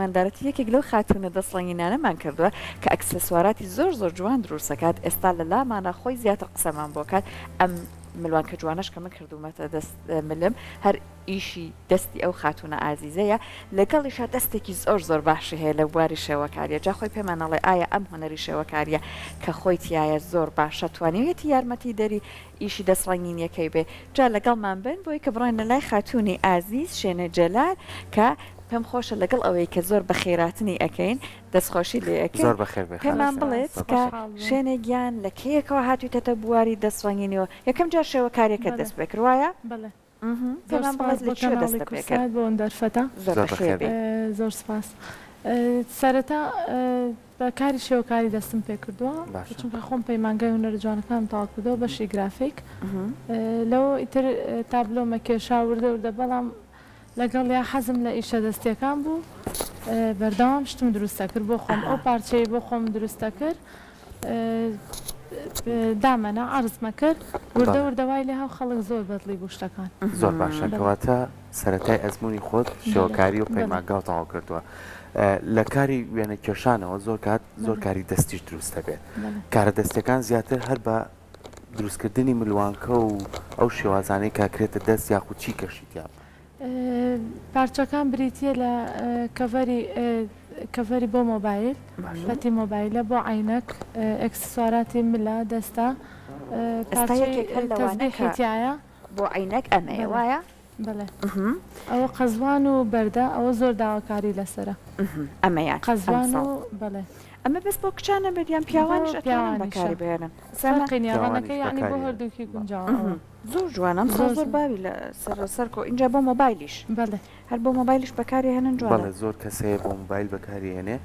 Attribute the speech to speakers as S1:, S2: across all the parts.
S1: میواندارەتی یەکێک لەو خاتوونە دەست ڕەنگینانەمان کردووە کە ئەکسسواراتی زۆر زۆر جوان دروست ئەکات ئێستا لە لامانە خۆی زیاتر قسەمان بۆ کات ئەم ملوانکە جوانەش کە من کردوومەتە دەست ملم هەر ئیشی دەستی ئەو خاتوونە ئازیزەیە، لەگەڵیشا دەستێکی زۆر زۆر باشی هەیە لە بواری شێوەکاریە، جا خۆی پێمان ئەڵێ ئایا ئەم هونەری شێوەکاریە کە خۆی تیایە زۆر باشە توانیویەتی یارمەتی دەری ئیشی دەست ڕەنگینیەکەی بێ، جا لەگەڵمان بن بۆی کە بڕۆینە لای خاتوونی ئازیز شێنێ جەلال کە پێم خۆشە لەگەڵ ئەوەی کە زۆر بەخێراتنی ئەکەین دەستخۆشی لێ ئەکەین
S2: زۆر بەخێر بێی
S1: پێمان
S2: خاتوون
S1: بڵێت
S2: زۆر
S1: کە
S2: خۆشحاڵ
S3: بووم.
S1: شێنێ گیان لە کەیەکەوە هاتوویتەتە بواری دەست ڕەنگینیەوە یەکەم جار شێوەکاریەکەت
S3: بەڵێ
S1: دەست پێکرد وایە؟
S3: بەڵێ. زۆر
S1: پێمان
S3: سپاس
S1: بڵێت لە
S3: بۆ
S1: کوێ
S3: کەناڵی
S1: دەستت پێکرد؟
S3: کوردسات بۆ ئەم دەرفەتە.
S1: زۆر
S2: زۆر
S1: بەخێر
S2: بەخێر
S1: بێی.
S2: بێی.
S3: زۆر سپاس. سەرەتا بە کاری شێوەکاری دەستم پێکردووە
S2: باشە.
S3: چونکە خۆم پەیمانگای هونەرە جوانەکانم تەواو کردووە بەشی گرافیک لەوە ئیتر تابلۆمە کێشا وردە وردە بەڵام لەگەڵیا حەزم لە ئیشە دەستیەکان بوو بەردەوام شتم دروست دەکرد بۆ خۆم ئەو پارچەی بۆ خۆم دروست دەکرد دامەنا عەرزمە کرد وردە وردە وای لێ هاو خەڵک زۆر بەدڵی بوو شتەکان.
S2: زۆر باشە کەواتە سەرەتای ئەزموونی خۆت شێوەکاری و پەیمانگاو تەواو کردووە لە کاری وێنە کێشانەوە زۆر کات زۆر کاری دەستیش دروست دەبێت کارە دەستەکان زیاتر هەر بە دروستکردنی ملوانکە و ئەو شێوازانەی کە کرێتە دەست یاخود چی کەشی تیا
S3: پارچەکان بریتییە لە کەڤەری کەڤەری بۆ مۆبایل، پەتی مۆبایلە بۆ عەینەک، ئێکسسواراتی ملە، دەستە،
S1: ئێستا
S3: پارچەی
S1: یەکێک هەر لەوانە
S3: تەزبیحی
S1: کە
S3: تیایە.
S1: بۆ عەینەک ئەمەیە
S3: بەڵێ
S1: وایە؟
S3: بەڵێ ئەوە قەزوان و بەردە ئەوە زۆر داواکاری لەسەرە.
S1: ئەمەیان
S3: قەزوان
S1: ئەمساڵ.
S3: و بەڵێ.
S1: ئەمە بەس بۆ کچان نەبێت یان
S3: بۆ
S1: پیاوانیش ئەتوانن
S3: پیاوانیشە.
S1: بەکاری بهێنن؟ ئێستا ئەمە.
S3: فەرقی نییە ڕەنگەکەی
S2: پیاوانیش
S3: یەعنی بۆ
S2: بەکاری هێنن
S3: هەردووکی
S2: بەڵێ.
S3: گونجاوە ئەوە.
S1: زۆر جوانە ئەم ساڵ
S3: زۆر
S1: زۆر
S3: زۆر.
S1: باوی لە سەر سەر کۆ ئینجا بۆ مۆبایلیش
S3: بەڵێ.
S1: هەر بۆ مۆبایلیش بەکاری هێنن جوانە.
S2: بەڵێ زۆر کەس هەیە بۆ مۆبایل بەکاری هێنێ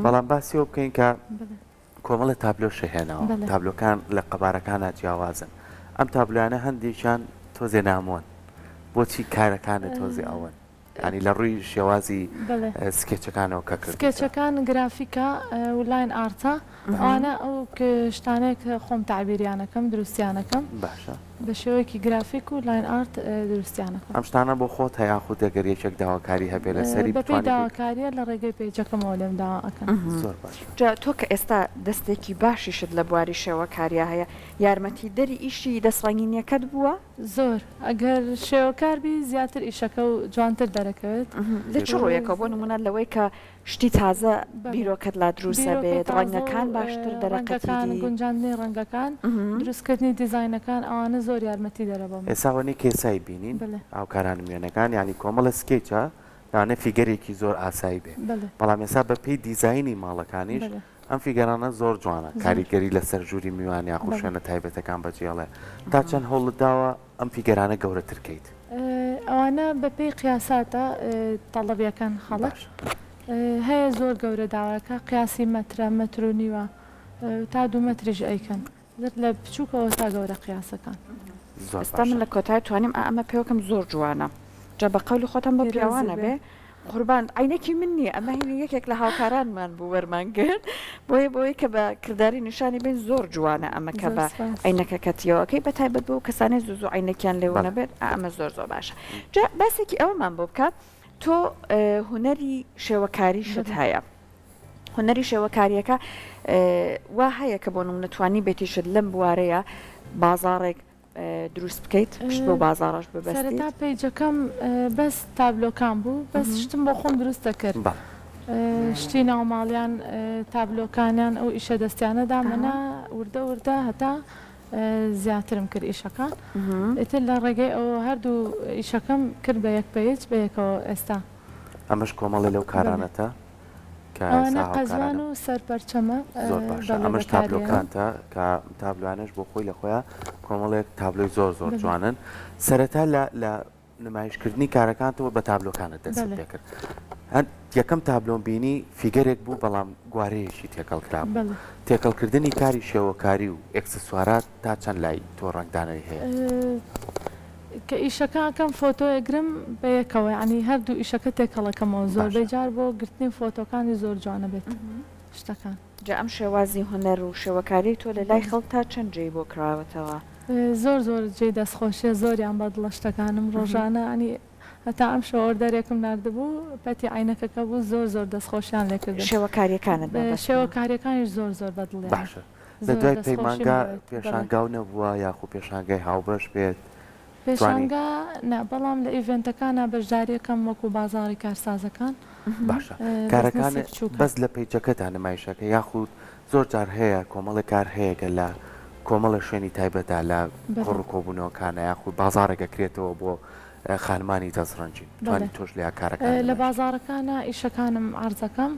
S2: بەڵام باسی ئەوە بکەین کە
S3: بەڵێ.
S2: کۆمەڵێ تابلۆشە هێناوە
S3: بەڵێ.
S2: تابلۆکان لە قەبارەکانا جیاوازن ئەم تابلۆیانە هەندێکیان تۆزێ نامۆن بۆچی کارەکانت تۆزێ ئەوەن؟ یانی لە ڕووی شێوازی
S3: بەڵێ.
S2: سکێچەکانەوە کە کردووتە.
S3: سکێچەکان گرافیکە و line art ە ئەوانە ئەو شتانەیە کە خۆم تەعبیریان ئەکەم دروستیان ئەکەم
S2: باشە.
S3: بە شێوەیەکی گرافیک و line art دروستیان ئەکەم.
S2: ئەم شتانە بۆ خۆتە یاخود ئەگەر یەکێک داواکاری هەبێ لەسەری
S3: بەپێی
S2: بتوانی بۆی.
S3: داواکاریە لە ڕێگەی پەیجەکەمەوە لێم داوا ئەکەن.
S2: زۆر باشە.
S1: جا تۆ کە ئێستا دەستێکی باشیشت لە بواری شێوەکاریا هەیە یارمەتیدەری ئیشی دەستڕەنگینیەکەت بووە؟
S3: زۆر ئەگەر شێوەکار بی زیاتر ئیشەکە و جوانتر دەرەکەوێت.
S1: لە چ ڕوویەکەوە؟ بۆ نموونە لەوەی کە شتی تازە بیرۆکەت لا دروست ئەبێت، ڕەنگەکان باشتر
S3: ڕەنگەکان
S1: دەرەقەتی دی.
S3: گونجاندنی ڕەنگەکان، دروستکردنی دیزاینەکان ئەوانە زۆر یارمەتی دەرە بۆ من.
S2: ئێستا ئەوەنەی کە ئێسای بینین
S3: بەلێ.
S2: هاوکارانم وێنەکان یانی کۆمەڵە سکێچە لەوانەیە فیگەرێکی زۆر ئاسایی بێ
S3: بەلێ.
S2: بەڵام ئێستا بە پێی دیزاینی ماڵەکانیش
S3: بەلێ.
S2: ئەم فیگەرانە زۆر جوانە
S3: زۆر.
S2: کاریگەری لەسەر ژووری میوان یاخود
S3: بەڵێ.
S2: شوێنە تایبەتەکان بەجێڵێ تا چەند هەوڵت داوە ئەم فیگەرانە گەورەتر کەیت؟
S3: ئەوانە بە پێی قیاساتە تەڵەبیەکەن خەڵک
S2: باشە.
S3: هەیە زۆر گەورە داواکا قیاسی مەترە مەتر و نیوە تا دوو مەتریش ئەیکەن. لە بچوکەوە تا گەورە قیاسەکان.
S2: زۆر
S1: ئێستا من
S2: باشە.
S1: لە کۆتای توانیم ئا ئەمە پێوەکەم زۆر جوانە جا بە قەولی خۆتان بۆ
S3: پیرۆزت
S1: پیاوانە
S3: بێ.
S1: بێ قوربان عەینەکی من نییە ئەمە هینی یەکێک لە هاوکارانمان بوو وەرمان گرت بۆیە بۆی کە بە کرداری نیشانی بین زۆر جوانە ئەمە کە
S3: زۆر
S1: بە
S3: سپاس.
S1: عەینەکە کەتیەوەکەی بە تایبەت بۆ کەسانەی زوو زوو عەینەکیان لێوە
S2: بەڵێ.
S1: نەبێت ئا ئەمە زۆر زۆر باشە جا باسێکی ئەوەمان بۆ بکە تۆ هونەری شێوەکاریشت
S3: بەڵێ.
S1: هەیە هونەری شێوەکارییەکە وا هەیە کە بۆ نمونە توانیبێتیشت لەم بوارەیە بازاڕێک دروست بکەیت پشت بەو بازاڕەش ببەستیت؟
S3: سەرەتا پەیجەکەم بەس تابلۆکان بوو بەس شتم بۆ خۆم دروست دەکرد شتی ناوماڵیان تابلۆکانیان ئەو ئیشە دەستیانە دامەنا وردە وردە هەتا زیاترم کرد ئیشەکان ئیتر لە ڕێگەی ئەوە هەردوو ئیشەکەم کرد بە یەک page بە یەکەوە ئێستا.
S2: ئەمەش کۆمەڵێ لەو کارانەتە کە
S3: ئەوانە
S2: ئێستا
S3: قەزوان
S2: هاوکارانە.
S3: و سەر پەرچەمە
S2: زۆر باشە
S3: بەڵێ
S2: ئەمەش
S3: بەکارێنم.
S2: تابلۆکانتە کە تابلۆیانەش بۆ خۆی لە خۆیا کۆمەڵێک تابلۆی زۆر زۆر
S3: بەڵێ.
S2: جوانن سەرەتا لە لە نمایشکردنی کارەکانتەوە بە تابلۆکانت دەستت
S3: بەڵێ.
S2: پێکرد هەن یەکەم تابلۆم بینی فیگەرێک بوو بەڵام گوارەیەکی تێکەڵ کرابوو
S3: بەڵێ.
S2: تێکەڵکردنی کاری شێوەکاری و ئێکسسوارات تا چەند لای تۆ ڕەنگدانەوەی هەیە؟
S3: کە ئیشەکە ئەکەم فۆتۆ ئەگرم بەیەکەوە یانی هەردوو ئیشەکە تێکەڵ ئەکەمەوە زۆربەی
S2: باشە.
S3: جار بۆ گرتنی فۆتۆکانی زۆر جوان ئەبێت شتەکان.
S1: جا ئەم شێوازی هونەر و شێوەکاریەی تۆ لە لای
S3: بەڵێ.
S1: خەڵک تا چەند جێی بۆ کراوەتەوە؟
S3: زۆر زۆر جێی دەست خۆشیە زۆریان بەدڵە شتەکانم ڕۆژانە یانی. هەتا ئەمشەو order ێکم ناردبوو پەتی عەینەکەکە بوو زۆر زۆر دەستخۆشیان لێ کردم.
S1: شێوەکاریەکانت مەبەستمە.
S3: شێوەکاریەکانیش زۆر زۆر بەدڵیانە.
S2: باشە لە
S3: زۆر
S2: دوای
S3: دەستخۆشیم
S2: پەیمانگا
S3: لێ بەڵێ.
S2: پێشانگاو نەبووە یاخو پێشانگای هاوبەش بێت توانی.
S3: پێشانگا نا بەڵام لە event ەکانا بەشداریەکەم وەکو بازاڕی کارسازەکان
S2: باشە
S3: بزنسی
S2: کارەکانت
S3: بچوکە.
S2: بەس لە page ەکەتا نمایشەکە یاخود زۆر جار هەیە کۆمەڵێک کار هەیە کە لە کۆمەڵێ شوێنی تایبەتا لە
S3: بەلێ.
S2: کۆڕ و کۆبوونەوەکانا یاخود بازاڕێک ئەکرێتەوە بۆ خانمانی دەستڕەنگین
S3: بەڵێ
S2: توانی تۆش لێیا کارەکان
S3: لە
S2: نمایش بکەی.
S3: بازاڕەکانا ئیشەکانم عەرزەکەم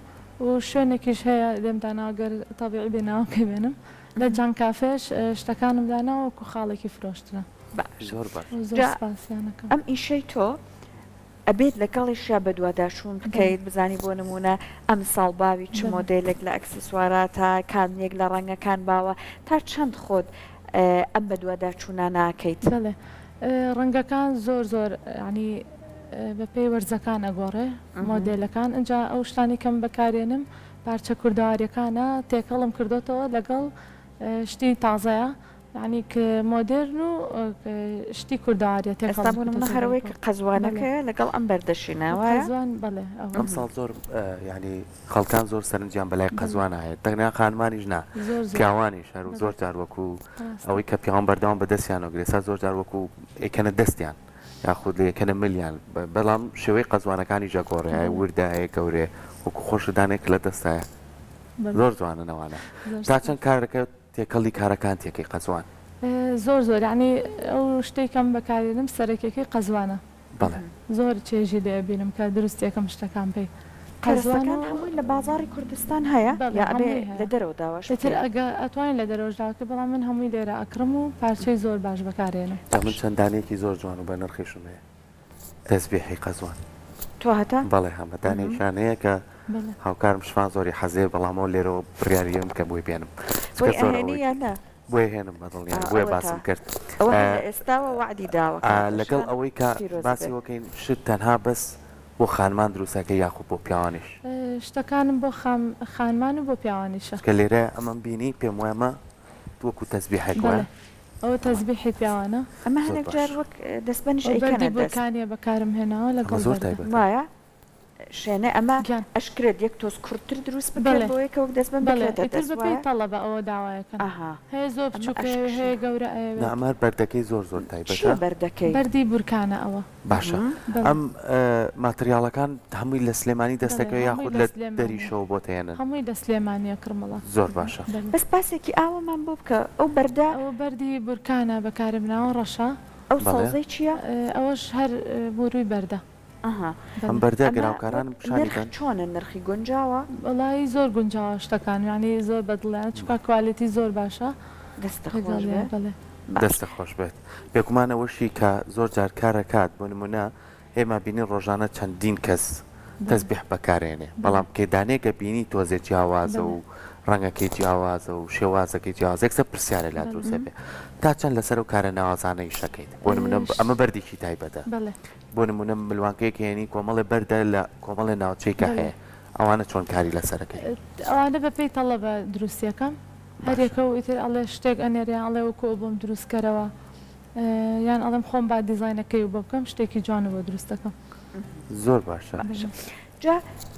S3: و شوێنێکیش هەیە لێم داناوە گەر تەبیعی بێ ناوەکەی بێنم لە جان کافێش شتەکانم داناوە وەکو خاڵێکی فرۆشتنە.
S1: باشە
S2: زۆر باش.
S3: و زۆر
S1: جا
S3: سپاسیان ئەکەم.
S1: ئەم ئیشەی تۆ ئەبێت لەگەڵیشیا بەدواداچوون
S3: بەڵێ.
S1: بکەیت بزانی بۆ نموونە ئەمساڵ باوی چ
S3: بەڵێ.
S1: مۆدێلێک لە ئەکسسواراتە کام یەک لە ڕەنگەکان باوە تا چەند خۆت ئەم بەدواداچوونانە ئەکەیت؟
S3: بەڵێ ڕەنگەکان زۆر زۆر یانی بە پێی وەرزەکان ئەگۆڕێ مۆدێلەکان ئینجا ئەو شتانەی کە من بەکارێنم پارچە کوردەواریەکانە تێکەڵم کردۆتەوە لەگەڵ شتی تازەیە یانی ک مۆدێرن و شتی کوردەواریە
S1: ئێستا
S3: تێکەڵم
S1: بۆ نمونە
S3: کردۆتەوە
S1: هەر ئەوەی
S3: بەیەکەوە
S1: کە
S3: بەڵێ
S1: قەزوانەکەیە لەگەڵ ئەم بەردەشینە وایە؟
S3: قەزوان بەڵێ ئەوە
S2: ئەمساڵ زۆر یانی خەڵکان زۆر سەرنجیان بەلای
S3: بەڵێ
S2: قەزوانە هەیە تەنیا خانمانیش نا
S3: زۆر زۆر
S2: پیاوانیش هەر و
S3: بەڵێ
S2: زۆر جار وەکو
S3: ڕاستە
S2: ئەوەی کە پیاوان بەردەوام بە دەستیانەوە گرێ سا زۆر جار وەکو ئەیکەنە دەستیان یاخود ئەیکەنە ملیان بەڵام شێوەی قەزوانەکانیش ئەگۆڕێ هەیە
S3: بەڵێ
S2: وردە هەیە گەورەیە وەکو خۆشت دانێک لە دەستایە
S3: بەڵێ
S2: زۆر جوانن ئەوانە
S3: زۆر
S2: تا
S3: سپاس.
S2: چەند کارەکە تێکەڵی کارەکان تێکەی قەزوان؟
S3: زۆر زۆر یەعنی ئەو شتەی کەم بەکارێنم سەرەکیەکەی قەزوانە.
S2: بەڵێ.
S3: زۆر چێژی لێ ئەبینم کە دروستیەکەم شتەکان پێی قەزوان
S1: کەرەستەکان
S3: و.
S1: هەمووی لە بازاڕی کوردستان هەیە
S3: بەڵێ
S1: یا ئەبێ
S3: هەمووی
S1: لە
S3: هەیە
S1: دەرەوە داواش
S3: ئیتر
S1: بکەی؟
S3: ئەگە ئەتوانی لە دەرەوەش داوا بکەی بەڵام من هەمووی لێرە ئەکڕم و پارچەی زۆر باش بەکارێنم.
S2: جا من
S1: باش.
S2: چەند دانەیەکی زۆر جوان و بەنرخیشم هەیە تەزبیحی قەزوان.
S1: تۆ هەتە؟
S2: بەڵێ هەمە دانەیەکیان هەیە کە
S3: بەڵێ.
S2: هاوکارم شفان زۆری حەزێ بەڵام ئەو لێرەوە بڕیاری ئەم کە بۆی بێنم چونکە
S1: بۆی
S2: زۆر
S1: ئەهێنی
S2: ئەوەی
S1: یان نا؟
S2: بۆیە هێنم بە دڵنیایی بۆیە
S1: ئەوەتا
S2: باسم کرد.
S1: ئەوە هەر لە ئێستاوە وەعدی داوە کاکە
S2: لەگەڵ
S1: شان
S2: ئەوەی کە
S1: پیرۆز
S2: باسی
S1: بێت.
S2: وەکەین شت تەنها بەس بۆ خانمان دروست ئەکەی یاخود بۆ پیاوانیش؟
S3: شتەکانم بۆ خانمان و بۆ پیاوانیشە.
S2: چونکە لێرە ئەمەم بینی پێم وایە ئەمە وەکو تەزبیحێک
S3: بەڵێ
S2: وایە؟
S3: ئەوە تەزبیحی پیاوانە.
S1: ئەمە
S2: زۆر
S1: هەنێک
S2: باش.
S1: جار وەک دەستبەنیش
S3: ئەو
S1: ئەیکەنە
S3: بەردی
S1: دەست.
S3: بورکانیە بەکارم هێناوە
S2: ئەمە
S3: لەگەڵ
S2: زۆر
S3: بەردە.
S2: تایبەتە.
S1: وایە؟ شێنە ئەمە
S3: گیان.
S1: ئەشکرێت یەک تۆز کورتتر دروست بکرێت
S3: بەڵێ
S1: بۆیە کە وەک دەستبەند
S3: بەڵێ
S1: بکرێتە
S3: ئیتر
S1: دەست
S3: بە پێی
S1: وایە؟
S3: تەڵەبە ئەوە داوایەکەن
S1: ئەها
S3: هەیە زۆر
S1: ئەمە
S3: بچووک ئەیەوێ هەیە
S1: ئەشکرێ.
S3: گەورە
S2: نا
S3: ئەیەوێت.
S2: ئەمە هەر بەردەکەی زۆر زۆر تایبەتە.
S1: چیە بەردەکەی؟
S3: بەردی بورکانە ئەوە.
S2: باشە
S3: بەڵێ.
S2: ئەم ماتریاڵەکان هەمووی لە سلێمانی
S3: بەڵێ
S2: دەستەکەوێ
S3: هەمووی
S2: یاخود
S3: لە
S2: لە
S3: سلێمانیە.
S2: دەریشەوە بۆت ئەیەنن؟
S3: هەمووی لە سلێمانیە کڕمەڵە.
S2: زۆر باشە.
S3: بەڵێ.
S1: بەس باسێکی ئاوەمان بۆ بکە ئەو بەردە.
S3: ئەوە بەردی بورکانە بەکارم ناوە ڕەشە.
S1: ئەو
S2: بەڵێ.
S1: سەوزەی چیە؟
S3: ئەوەش هەر موروی بەردە.
S1: ئەها
S2: ئەم
S3: بەلێ.
S2: بەردە
S1: ئەمە
S2: گەر
S1: وەک
S2: هاوکارانم پیشانی
S1: نرخ
S2: بەن.
S1: چۆنە نرخی گونجاوە؟
S3: وەڵایی زۆر گونجاوە شتەکان یانی زۆر بەدڵیانە چونکە quality زۆر باشە
S1: دەستت خۆش
S3: لەگەڵیا
S1: بێ
S3: بەڵێ.
S1: باش.
S2: دەستت خۆش بێت بێگومان ئەوەشی کە زۆر جار کار ئەکات بۆ نمونە ئێمە بینین ڕۆژانە چەندین کەس
S3: بەڵێ
S2: تەزبیح بەکارێنێ
S3: بەڵێ
S2: بەڵام کە دانەیەکە بینی تۆزێ جیاوازە
S3: بەڵێ
S2: و ڕەنگەکەی جیاوازە و شێوازەکەی جیاوازە یەکسەر پرسیارێ لا
S3: بەڵێ
S2: دروست ئەبێ تا چەند لەسەر ئەو کارە ناوازانە ئیش ئەکەیت بۆ نمونە
S3: ش
S2: ئەمە بەردێکی تایبەتە
S3: بەڵێ
S2: بۆ نمونە ملوانکەیەک هێنی کۆمەڵێ بەردە لە کۆمەڵێ ناوچەی کە
S3: بەڵێ.
S2: هەیە ئەوانە چۆن کاری لەسەرەکەی؟
S3: ئەوانە بە پێی تەڵەبە دروستیەکەم هەر
S2: باشە.
S3: یەکە و ئیتر ئەڵێ شتێک ئەنێرێ یان ئەڵێ وەکو ئەو بۆم دروست کەرەوە یان ئەڵێم خۆم با دیزاینەکەی و بۆ بکەم شتێکی جوان بۆ دروست دەکەم.
S2: زۆر باشە.
S1: باشە جا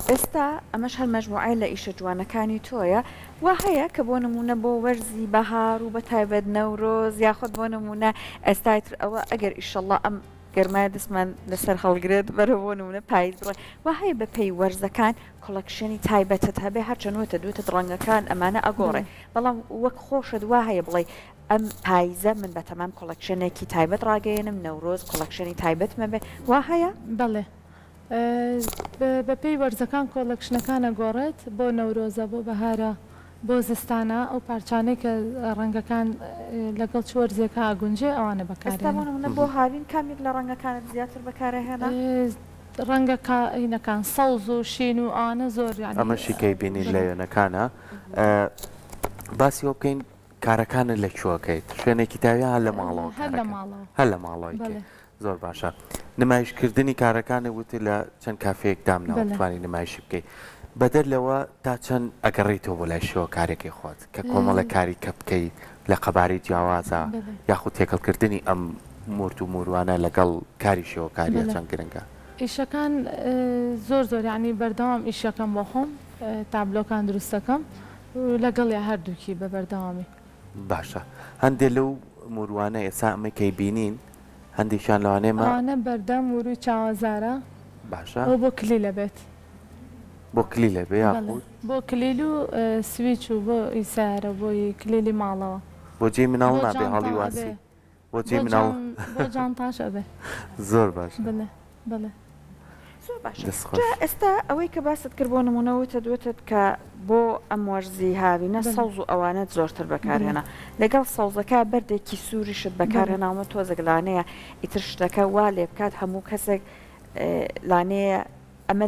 S1: ئێستا ئەمەش هەر مەجموعەیە لە ئیشە جوانەکانی تۆیە وا هەیە کە بۆ نمونە بۆ وەرزی بەهار و بە تایبەت نەورۆز یاخود بۆ نمونە ئێستا ئیتر ئەوە ئەگەر ئیشەڵا ئەم گەرمایە دەستمان لەسەر هەڵگرێت بەرەو بۆ نمونە پایز بڕۆین وا هەیە بە پێی وەرزەکان collection ی تایبەتت هەبێ هەرچەند وتت وتت ڕەنگەکان ئەمانە ئەگۆڕێ
S3: بەڵێ.
S1: بەڵام وەک خۆشت وا هەیە بڵێی ئەم پایزە من بەتەمام collection ێکی تایبەت ڕاگەیەنم نەورۆز collection ی تایبەتم هەبێ وا هەیە؟
S3: بەڵێ بە پێی وەرزەکان collection ەکان ئەگۆڕێت بۆ نەورۆزە بۆ بەهارە بۆ زستانە ئەو پارچانەی کە ڕەنگەکان لەگەڵ چ وەرزێکا ئەگونجێ ئەوانە
S1: ئێستا بۆ
S3: بەکارێنم.
S1: نمونە بۆ هاوین کام یەک لە ڕەنگەکانت زیاتر بەکارئەهێنا؟
S3: ڕەنگە هینەکان سەوز و شین و ئەوانە زۆر یانی
S2: ئەمەشی کەی بینین لە
S3: بەڵێ.
S2: وێنەکانا باسی ئەوە بکەین کارەکانت لە کوێ ئەکەیت شوێنێکی تایبەت هەر لە ماڵەوە
S3: هەر لە
S2: کارەکەن
S3: ماڵەوە
S2: هەر لە ماڵەوە ئەیکەی
S3: بەڵێ.
S2: زۆر باشە نمایش کردنی کارەکانت وتت لە چەند کافێیەک دامناوە
S3: بەلێ.
S2: بتوانی نمایشی بکەی بەدەر لەوە تا چەند ئەگەڕێیتەوە بۆ لای شێوەکارێکی خۆت کە کۆمەڵێک کاری کە بکەی لە قەبارەی جیاوازە
S3: بەلێ.
S2: یاخود تێکەڵ کردنی ئەم مورت و موروانە لەگەڵ کاری شێوەکاریە
S3: بەلێ.
S2: چەند گرنگە؟
S3: ئیشەکان زۆر زۆر یانی بەردەوام ئیشەکەم بۆ خۆم تابلۆکان دروستەکەم و لەگەڵیا هەردووکی بە بەردەوامی.
S2: باشە هەندێ لەو موروانە ئێستا ئەمەی کەی بینین هەندێکیان لەوانەیە مە.
S3: ئەوانە بەردە موروی چاوەزارە.
S2: باشە.
S3: ئەوە بۆ کلیلە بێت.
S2: بۆ کلیلە بێ یاخود.
S3: بۆ کلیل و سویچ و بۆ ئی سەیارە و بۆ ئی کلیلی ماڵەوە.
S2: بۆ جێی مناڵ
S3: بۆ
S2: نابێ
S3: جانتا
S2: هەڵی
S3: ئەبێ.
S2: واسی. بۆ جێی
S3: بۆ
S2: مناڵ.
S3: جان بۆ جانتاش ئەبێ.
S2: زۆر باشە.
S3: بەلێ بەلێ.
S1: زۆر باشە
S2: دەست
S1: جا
S2: خۆش.
S1: ئێستا ئەوەی کە باست کرد بۆ نمونە وتت وتت کە بۆ ئەم وەرزی هاوینە
S3: بەلێ.
S1: سەوز و ئەوانەت زۆرتر
S3: بەلێ.
S1: بەکارهێنا لەگەڵ سەوزەکە بەردێکی سووریشت
S3: بەلێ.
S1: بەکارهێناومە تۆزێک لانەیە ئیتر شتەکە وا لێ بکات هەموو کەسێک لانەیە ئەمە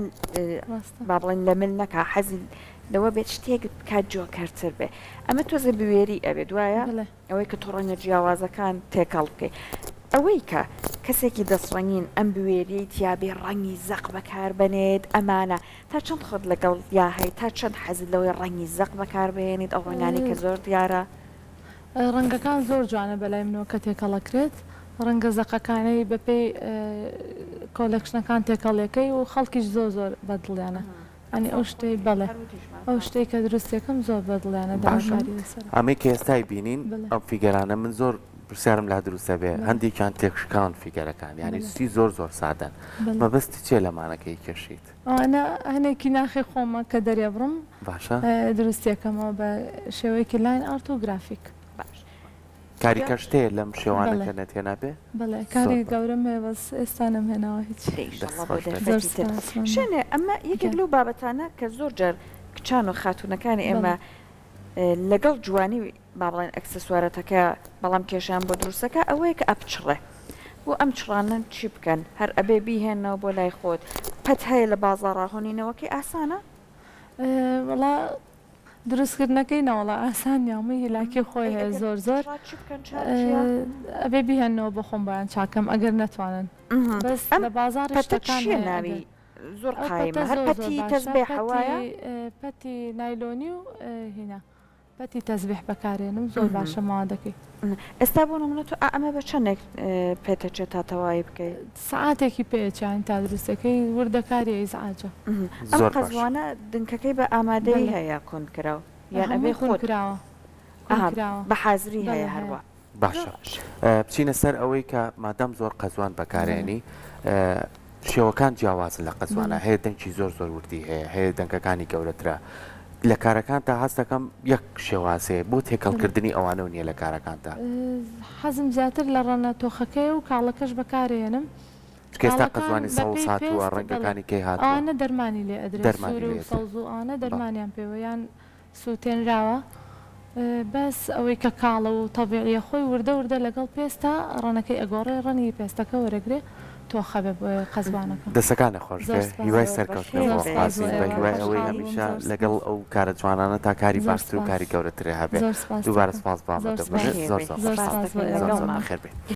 S3: ڕاستە.
S1: با بڵێین لە مل نەکا حەزی لەوە بێت شتێک بکات جۆکەرتر بێ ئەمە تۆزێ بوێری ئەوێت وایە؟
S3: بەڵێ.
S1: ئەوەی کە تۆ ڕەنگە جیاوازەکان تێکەڵ بکەی ئەوەی کە کەسێکی دەست ڕەنگین ئەم بوێریەی تیابێ ڕەنگی زەق بەکار بەنێت ئەمانە تا چەند خۆت لەگەڵ یا هەی تا چەند حەزت لەوەی ڕەنگی زەق بەکار بهێنیت ئەو ڕەنگانەی کە زۆر دیارە؟
S3: ڕەنگەکان زۆر جوانە بەلای منەوە کە تێکەڵەکرێت ڕەنگە زەقەکانەی بەپێی collection ەکان تێکەڵیەکەی و خەڵکیش زۆر زۆر بەدڵیانە یانی ئەو شتەی بەڵێ ئەو شتەی کە دروستیەکەم زۆر بەدڵیانە
S2: باشە
S3: داواکاری لەسەرە.
S2: ئەمەی کە ئێستای بینین
S3: بەڵێ.
S2: ئەم figure انە من زۆر پرسیارم لا دروست دەبێ
S3: بەڵێ.
S2: هەندێکیان تێکشکاون figure ەکان یانی
S3: بەڵێ.
S2: شتی زۆر زۆر سادەن
S3: بەڵێ.
S2: مەبەستی چیە لەمانە کە ئەیکێشیت؟
S3: ئەوانە هەنێکی ناخی خۆمە کە دەریەبڕم
S2: باشە.
S3: دروستیەکەمەوە بە شێوەیەکی line art و گرافیک.
S1: باش.
S2: کاریکەشت هەیە لەم شێوانە
S3: بەڵێ.
S2: کە نەتهێنابێ؟
S3: بەڵێ
S2: زۆر
S3: کاری
S2: باش.
S3: گەورەم هەیە بەس ئێستا نەمهێناوە هیچ.
S1: دەی
S2: دەست
S1: ئیشەڵا بۆ
S2: خۆش بێت.
S3: زۆر
S1: دەرفەتی تر.
S3: سوپاس مەمنون.
S1: شێنێ ئەمە یەکێک
S3: گیان.
S1: لەو بابەتانە کە زۆر جار کچان و خاتوونەکانی
S3: بەڵێ.
S1: ئێمە لەگەڵ جوانی با بڵێن ئەکسسوارەتەکە بەڵام کێشەیان بۆ دروستەکا ئەوەیە کە ئەپچڕێ بۆ ئەم چڕانە چی بکەن هەر ئەبێ بیهێننەوە بۆ لای خۆت پەت هەیە لە بازاڕا هۆنینەوەکەی ئاسانە؟
S3: وەڵا دروستکردنەکەی نەوەڵا ئاسان نیە هەمووی هیلاکی خۆی
S1: ئەی
S3: هەیە
S1: ئەگەر
S3: زۆر زۆر
S1: پچڕا چی بکەن چار چیە؟
S3: ئەبێ بیهێننەوە بۆ خۆم بۆیان چاکەم ئەگەر نەتوانن بەس
S1: ئەم
S3: لە بازاڕی
S1: پەتە
S3: شتەکان
S1: چیە
S3: هەیە
S1: ناوی
S3: ئەگەر
S1: زۆر
S3: ئەو پەتە
S1: قایمە هەر
S3: زۆر زۆر
S1: پەتی
S3: باشە
S1: تەزبێحە وایە؟
S3: پەتی پەتی نایلۆنی و هینا پەتی تەزبیح بەکارێنم زۆر باشە مەوادەکەی.
S1: ئێستا بۆ نمونە تۆ ئا ئەمە بە چەنێک پێتەچێت تا تەواوی بکەی؟
S3: سەعاتێکی پێ ئەچێ یانی تا دروستەکەی وردەکاریە ئیزعاجە.
S1: ئەم
S2: زۆر باش.
S1: قەزوانە دنکەکەی بە ئامادەیی
S3: بەلێ.
S1: هەیە کون کراو یان ئەبێ
S3: هەمووی کون
S1: خۆت؟
S3: کراوە کون
S1: ئەها
S3: کراوە
S1: بە حازری
S3: بەلێ
S1: هەیە
S3: هەیە.
S1: هەروا.
S2: باشە بچینە سەر ئەوەی کە مادام زۆر قەزوان بەکارێنی شێوەکان جیاوازن لە قەزوانە هەیە دەنکی زۆر زۆر وردی هەیە هەیە دەنکەکانی گەورەترە لە کارەکان تا هەست دەکەم یەک شێوازەیە بۆ تێکەڵکردنی ئەوانەوە نییە لە کارەکانتا.
S3: حەزم زیاتر لە ڕەنە تۆخەکەیە و کاڵەکەش بەکارێنم.
S2: چونکە ئێستا
S3: کاڵەکان
S2: قەزوانی سەوز
S3: بەپێی
S2: هاتووە
S3: پێست بەڵێ
S2: ڕەنگەکانی کەی هاتووە
S3: ئەوانە دەرمانی لێ ئەدرێ
S2: دەرمانی
S3: سوور
S2: لێ
S3: و
S2: ئەدرێ
S3: سەوز و ئەوانە
S2: بەڵێ.
S3: دەرمانیان پێوە یان سوتێنراوە بەس ئەوەی کە کاڵە و تەبیعیە خۆی وردە وردە لەگەڵ پێستا ڕەنەکەی ئەگۆڕێ ڕەنگی پێستەکە وەرەگرێ تۆخە بێ بۆیە قەزوانەکە.
S2: دەسەکانت خۆش
S3: زۆر
S2: بێ
S3: سپاس.
S2: هیوای
S1: زۆر
S2: سەرکەوتنت
S1: بەخێر
S2: بۆ
S3: زۆر سپاس بۆ
S2: خوازین بە
S3: ئێوە
S2: هیوای ئەوەی
S3: خۆشحاڵ بووم
S2: هەمیشە
S3: زۆر
S2: لەگەڵ
S3: سپاس.
S2: ئەو کارە جوانانە تا کاری
S3: زۆر
S2: باشتر و
S3: سپاس
S2: کاری گەورەترێ هەبێ
S3: زۆر سپاس
S2: دووبارە
S3: دەکەم
S2: سپاس بۆ
S3: زۆر
S2: ئامادەبوونت
S3: سپاس
S1: بەخێر
S2: زۆر
S1: بێی
S2: زۆر
S3: زۆر
S2: خۆشحاڵ
S3: سپاس
S1: سپاس
S3: بۆ
S1: دەکەین
S2: زۆر
S3: ئێوە.
S2: زۆر
S1: لەگەڵمان.
S2: بەخێر بێی.